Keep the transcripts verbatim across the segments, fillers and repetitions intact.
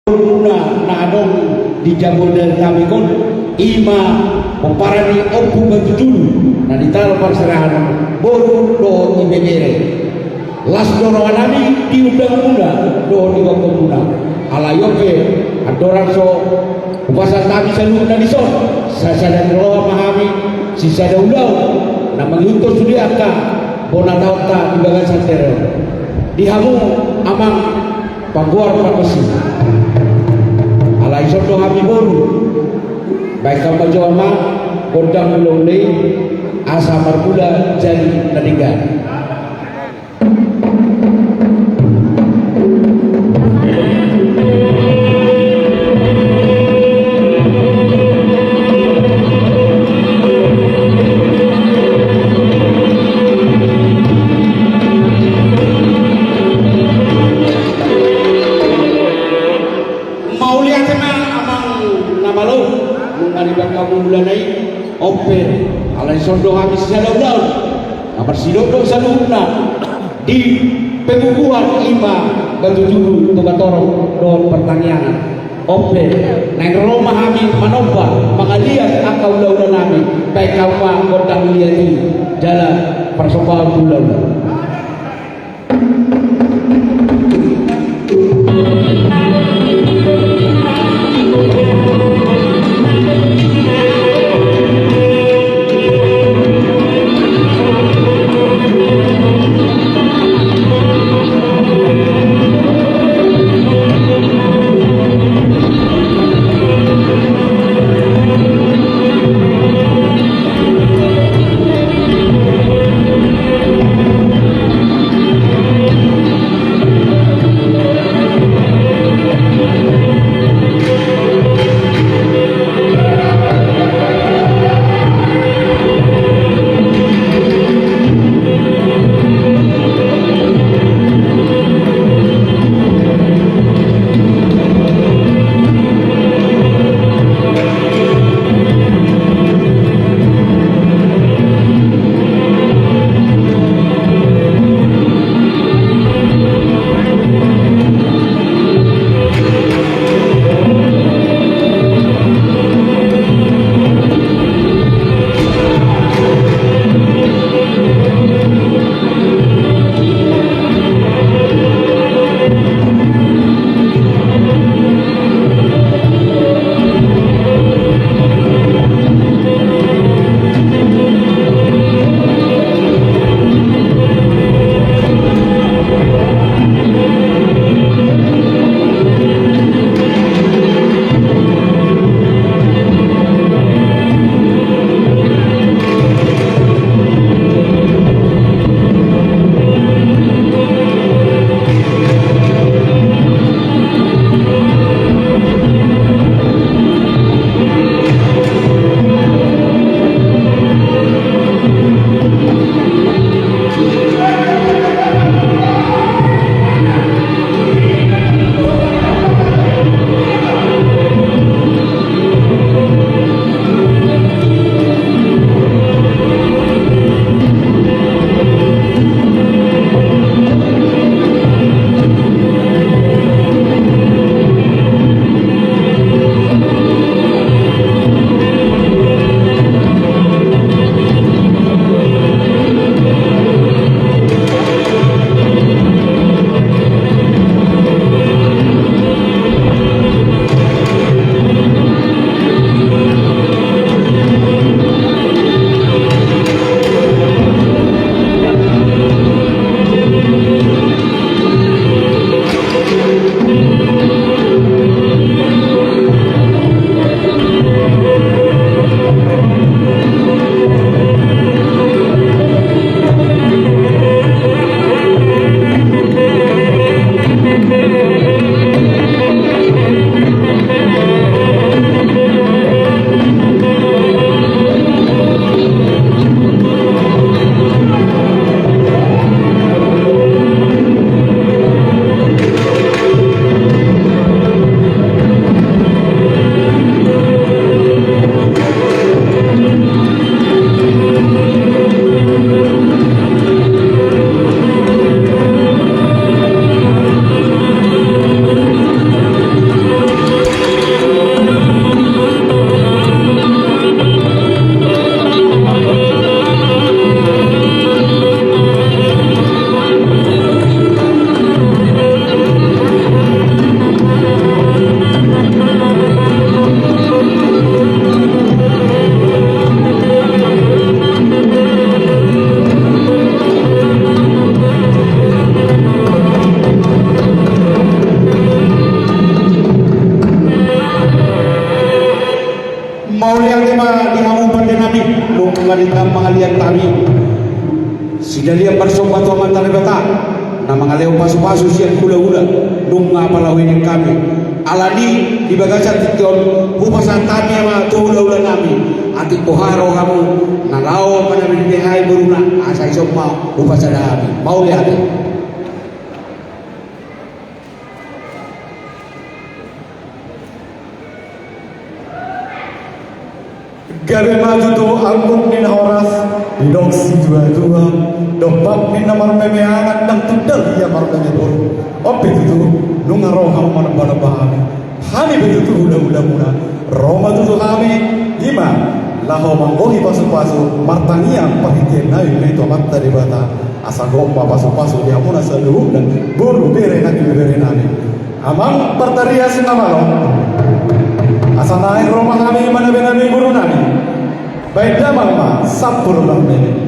Muna na adong di jabu nami on, i ma pomparan ni Ompu Batujulu, na di tano parserahan boru dohot ibebere. Las do roha nami di undang muna dohot di gokhon muna. Alai on pe andorang so hupasahat hami saluhutna dison, sai sada ni roha ma hami sisada ulaon na mangihuthon sude angka bona taonta di bagasan tere on. Di hamu amang panggoar pargonsi. Alai ison do hami boru. Baen hamu ma jo amang gondang ulaonna i asa marmula jadi na denggan. Mauliate ma amang na malo, nunga dibaen hamu mulana i. On pe, alai ison do hami sisada ulaon na marsidondon saluhutna di pebukuan, i ma Batujulu, Togatorop dohot Partangiangan. On pe, naeng ro ma hami manomba mangaliat angka ulaula nami. Baen hamu ma gondang liat i jala parsombaon tu ulaula. Marita mangaliat hami sidalian marsomba tu Amanta Debata na mangalehon pasupasu sian hulahula nunga palahonon hami. Alani di bagasan tingki on hupasahat hami ma tu hulahula nami, atik boha rohamu na laho manabehai boruna asa ison ma hupasada hami. Mauliate. Gabe ma tutu angkup ni na horas, didok situatua, dompak ni na marmeme anak ndang tundal ia marmeme boru. On pe tutu, nunga ro hamu manombanomba hami. Hami pe tutu hulahulamuna, ro ma tutu hami, ima, laho manggohi pasupasu, martangiang parhitean nami ma i tu Amanta Debata, asa gok ma pasupasu di hamuna saluhutna, boru bere nang ibebere nami. Amang partarias na malo. Asa naeng ro ma hami manabenami boru nami. Baen damang ma sampur marmeme.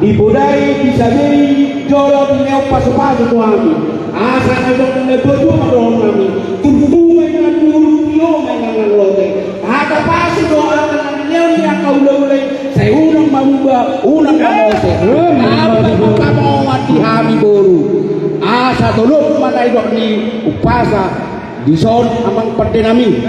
Dipodai, disabei, jolo dilehon pasupasu tu hami. Asa na didok na boto ma dohonon nami. Turpuk ma inganan ni uhum, tio ma inganan ni lote. Hata pasu do hata na nilehon ni angka hulahula i. Sai unang mamuba, unang mamose. Tamba ma pamoan di hami boru. Asa dolok ma na nidok ni umpasa dison, amang pande nami.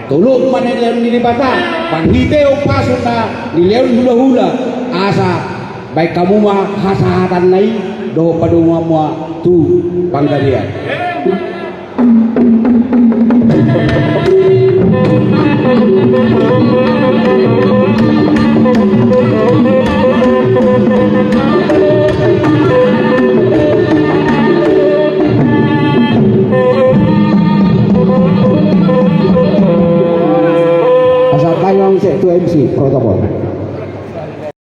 Dolok ma na nilehon ni Debata marhite umpasa na nilehon hulahula. Asa baen hamu ma hasahatanna i dohot padomuanmuna tu panggabean. Asa baen hamu se tu M C protokol.